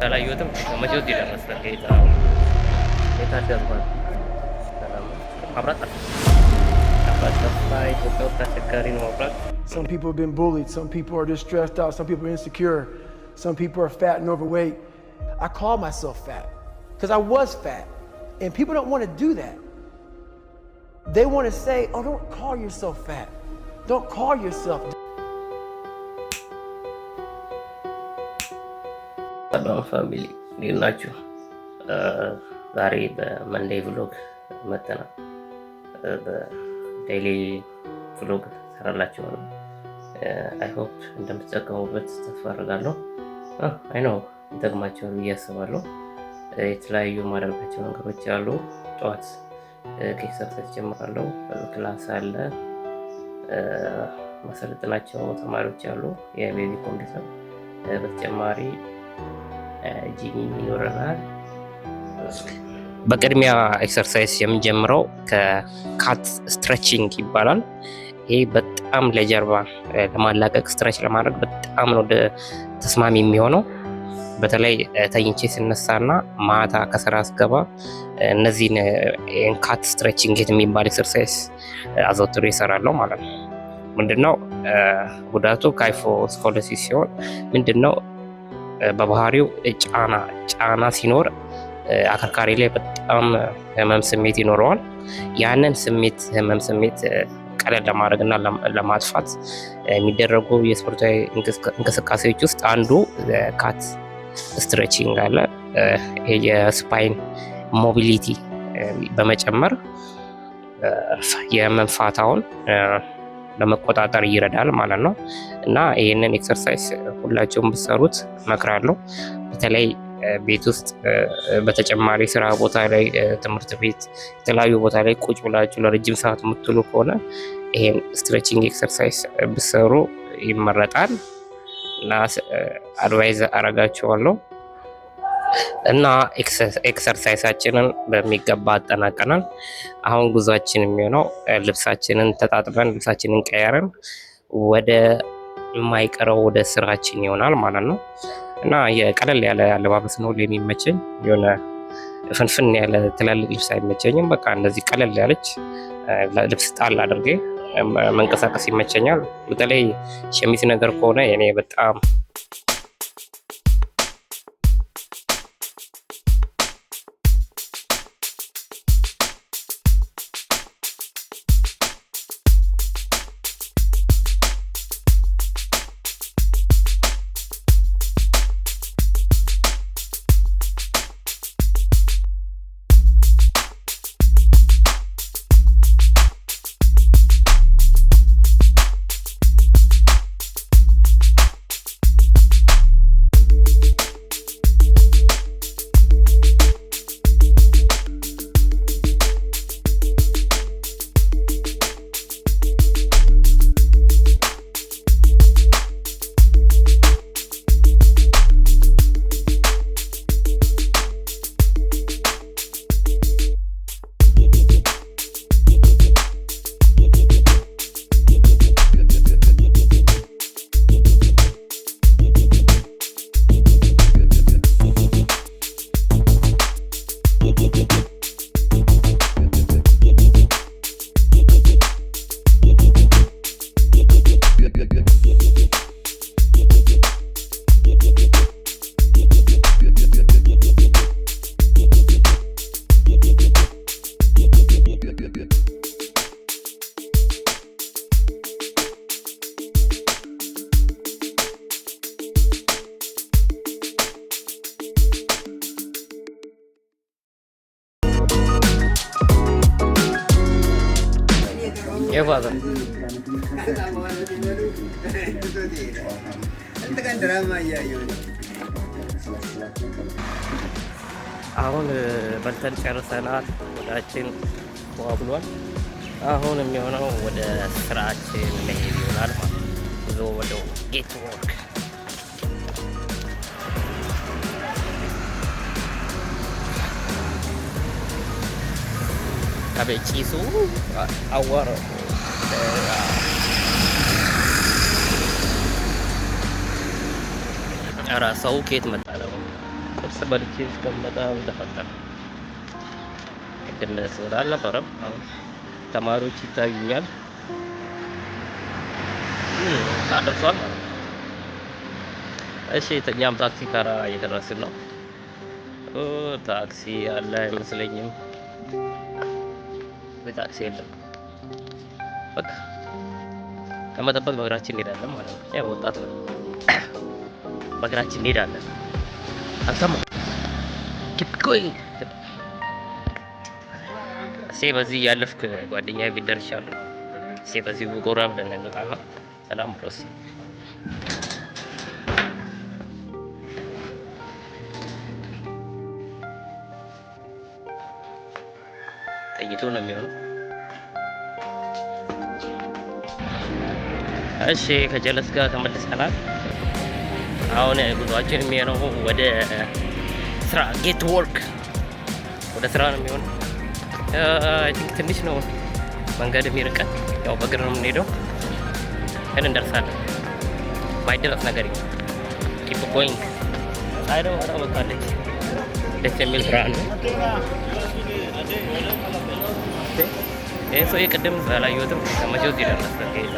አላየሁትም። መቼ እዚህ ደረሰ? ጌታ የታደርጓል። መብራት ጠፋ፣ መብራት ጠፋ። ኢትዮጵያ ውስጥ አስቸጋሪ ነው መብራት። Some people have been bullied. Some people are just stressed out. Some people are insecure. Some people are fat and overweight. I call myself fat because I was fat. And people don't want to do that. They want to say, "Oh, don't call yourself fat. Don't call yourself." ሰላም family፣ እንዴት ናችሁ? ዛሬ በ Monday vlog መጥተናል። በ daily vlog ሰራላችኋለሁ። I hope እንደምትጠቀሙበት ተስፋ አድርጋለሁ። I know ይጠቅማችኋል ብዬ አስባለሁ። የተለያዩ ማደርጋቸው ነገሮች አሉ። ጠዋት ከ exercise ጀምራለሁ። Class አለ፣ ማሰለጥናቸው ተማሪዎች አሉ፣ የ basic computer። በተጨማሪ ጂሚ ይኖረናል። በቅድሚያ exercise የምንጀምረው ከ cat stretching ይባላል። ይሄ በጣም ለጀርባ ለማላቀቅ፣ stretch ለማድረግ በጣም ነው ተስማሚ የሚሆነው። በተለይ ተኝቼ ስነሳና ማታ ከስራ ስገባ እነዚህን cat stretching የሚባል exercise አዘውትሬ እሰራለሁ ማለት ነው። ምንድነው ጉዳቱ? Kyphoscoliosis ሲሆን ምንድነው በባህሪው ጫና ጫና ሲኖር አከርካሪ ላይ በጣም ህመም ስሜት ይኖረዋል። ያንን ስሜት፣ ህመም ስሜት ቀለል ለማድረግ እና ለማጥፋት የሚደረጉ የስፖርታዊ እንቅስቃሴዎች ውስጥ አንዱ cat stretching አለ። የ spine mobility በመጨመር የህመም ፋታውን ለመቆጣጠር ይረዳል ማለት ነው። እና ይህንን exercise ሁላችሁም ብትሰሩት እመክራለሁ። በተለይ ቤት ውስጥ፣ በተጨማሪ ስራ ቦታ ላይ፣ ትምህርት ቤት፣ የተለያዩ ቦታ ላይ ቁጭ ብላችሁ ለረጅም ሰዓት የምትውሉ ከሆነ ይሄን stretching exercise ብትሰሩ ይመረጣል እና advise አረጋችኋለሁ። እና exercise ኣችንን በሚገባ አጠናቀናል። አሁን ጉዟችን የሚሆነው ልብሳችንን ተጣጥበን፣ ልብሳችንን ቀየረን ወደ የማይቀረው ወደ ስራችን ይሆናል ማለት ነው። እና የቀለል ያለ አለባበስ ነው የሚመቸኝ። የሆነ ፍንፍን ያለ ትላልቅ ልብስ አይመቸኝም። በቃ እንደዚህ ቀለል ያለች ልብስ ጣል አድርጌ መንቀሳቀስ ይመቸኛል። በተለይ ሸሚዝ ነገር ከሆነ የኔ በጣም የ father ድራማ እያየሁ ነው። አሁን በልተን ጨርሰናል። ሆዳችን ፏ ብሏል። አሁን የሚሆነው ወደ ስራችን መሄድ ይሆናል ማለት ነው። ጉዞ ወደ get work። አቤት ጭሱ፣ አዋራው! ኧረ ሰው ከየት መጣ ደግሞ? ቁርስ በልቼ እስከምመጣ ምን ተፈጠረ? ቅድም ስወጣ አልነበረም። አሁን ተማሪዎች ይታዩኛል። ሰዓት ደርሷል ማለት ነው። እሺ፣ እኛም ታክሲ ተራ እየደረስን ነው። ታክሲ ያለ አይመስለኝም። ወይ ታክሲ የለም። በቃ ለመጠበቅ በእግራችን እንሄዳለን ማለት ነው። ያው ወጣት ነው፣ በእግራችን እንሄዳለን። አልሰማም። Keep going። እሴ በዚህ እያለፍክ ጓደኛዬ ቤት ደርሻለሁ። እሴ በዚህ ጎራ ብለን እንወጣና ሰላም bros። ተኝቶ ነው የሚሆነው። እሺ፣ ከጀለስ ጋር ተመልሰናል። አሁን ጉዟችን የሚሆነው ወደ ስራ፣ get work፣ ወደ ስራ ነው የሚሆነው። I think ትንሽ ነው መንገድ የሚርቀን፣ ያው በእግር ነው የምንሄደው፣ ግን እንደርሳለን። ማይደረስ ነገር የለም። Keep going። ፀሐይ ደግሞ በጣም ወጣለች። ደስ የሚል ብርሃን ነው። ይህ ሰውዬ ቅድም አላየሁትም፣ ከመቼው እዚህ ደረሰ? ጌታ።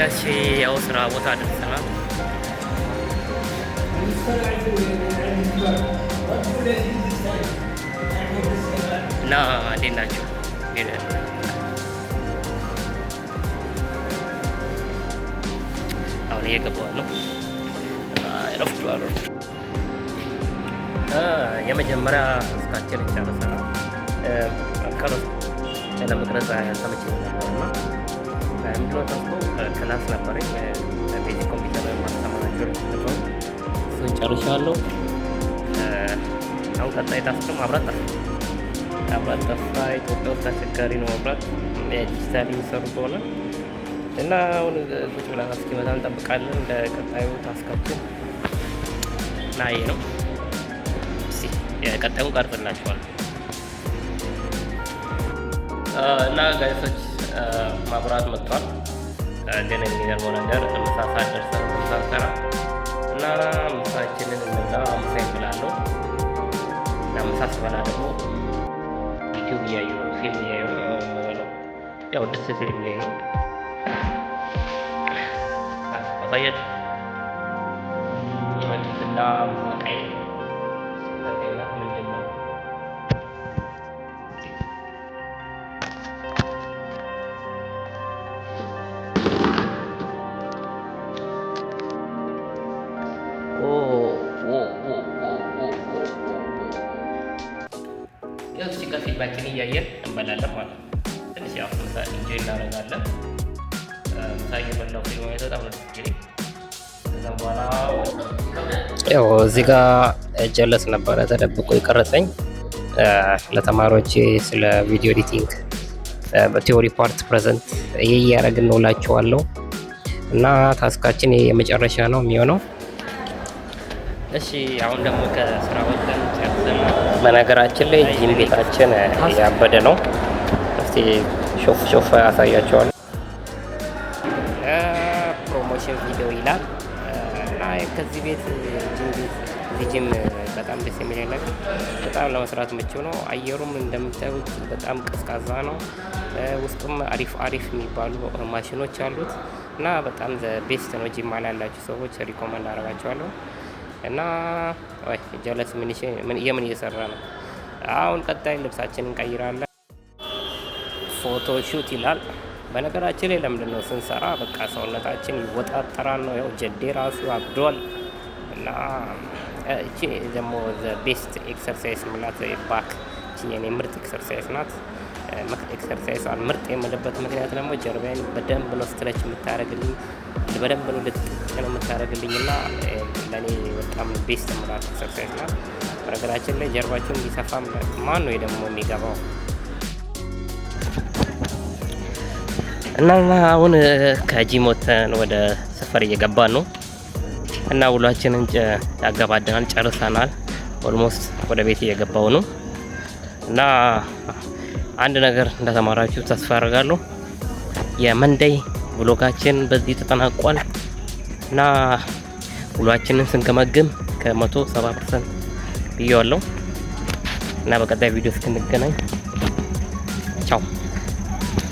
እሺ፣ ያው ስራ ቦታ ደርሰናል። እና እንዴት ናቸው? እንዴት ናቸው? አሁን እየገባሁ ነው። ረፍዷል። የመጀመሪያ task ኣችንን ጨርሰናል። ቀረጽ ለመቅረጽ ያልተመቸኝ ነበር። እና ምንድነው task ኡ? Class ነበረኝ፣ basic computer ማስተማራቸው ነበሩ። እሱን ጨርሻለሁ። አሁን ቀጣይ task ማብራት ጠፋ። መብራት ጠፋ። ኢትዮጵያ ውስጥ አስቸጋሪ ነው መብራት ዲጂታል የሚሰሩ ከሆነ። እና አሁን ቁጭ ብለን እስኪመጣ እንጠብቃለን ለቀጣዩ task ኣችን። እና ይሄ ነው። እስኪ የቀጣዩን ቀርጽላችኋለሁ። እና guys ኦች፣ መብራት መጥቷል። ግን የሚገርመው ነገር ምሳ ሰዓት ደርሰን ምሳ ሰራ እና ምሳችንን እንብላ። ምሳ እበላለሁ እና ምሳ ስበላ ደግሞ ዩቲዩብ እያየሁ ነው፣ ፊልም እያየሁ ነው የምበላው። ያው ደስ ስለሚለኝ ነው። አሳያችሁ እና ምሳቃዬ ምንድን ነው? ኦ ኦ ኦ ኦ ኦ ኦ ኦ፣ ያው እዚህ ጋር ፊልማችን እያየን እንበላለን ማለት ነው። ትንሽ ያው ምሳ enjoy እናደርጋለን። ምሳ እየበላሁ ፊልም ማየት በጣም ነው ደስ የሚለኝ። ከዛም በኋላ ያው እዚህ ጋር ጀለስ ነበረ ተደብቆ የቀረጸኝ። ለተማሪዎች ስለ video editing በ theory part present እያደረግን ነው እላቸዋለሁ። እና task ኣችን የመጨረሻ ነው የሚሆነው። እሺ፣ አሁን ደግሞ ከስራ ወጥተን ጨርሰናል። በነገራችን ላይ ጂም ቤታችን ያበደ ነው። እስቲ ሾፍ ሾፍ አሳያቸዋለሁ። Promotion video ይላል። እና ከዚህ ቤት ጂም ቤት፣ እዚህ ጂም በጣም ደስ የሚለኝ ነገር በጣም ለመስራት ምቹ ነው። አየሩም እንደምታዩት በጣም ቀዝቃዛ ነው። ውስጡም አሪፍ አሪፍ የሚባሉ ማሽኖች አሉት እና በጣም best ነው። ጂም ያላችሁ ሰዎች recommend አደርጋቸዋለሁ። እና ወይ ጀለስ ምን የምን እየሰራ ነው? አሁን ቀጣይ ልብሳችንን እንቀይራለን። Photo shoot ይላል። በነገራችን ላይ ለምንድን ነው ስንሰራ በቃ ሰውነታችን ይወጣጠራል ነው። ያው ጀዴ ራሱ አብዷል። እና እቺ ደግሞ best exercise ምላት back፣ እቺ የኔ ምርጥ exercise ናት። Exercise ምርጥ የምልበት ምክንያት ደግሞ ጀርባዬን በደንብ ነው stretch የምታደርግልኝ፣ በደንብ ነው ልጥጥ ነው የምታደርግልኝ እና ለእኔ በጣም best የምላት exercise ናት። በነገራችን ላይ ጀርባቸውን እንዲሰፋ ማን ነው ደግሞ የሚገባው? እና አሁን ከጂም ወጥተን ወደ ሰፈር እየገባን ነው እና ውሏችንን ያገባደናል፣ ጨርሰናል። Almost ወደ ቤት እየገባው ነው። እና አንድ ነገር እንደተማራችሁ ተስፋ አደርጋለሁ። የ Monday vlog ኣችን በዚህ ተጠናቋል። እና ውሏችንን ስንገመግም ከ170% ብዬዋለሁ እና በቀጣይ ቪዲዮ እስክንገናኝ።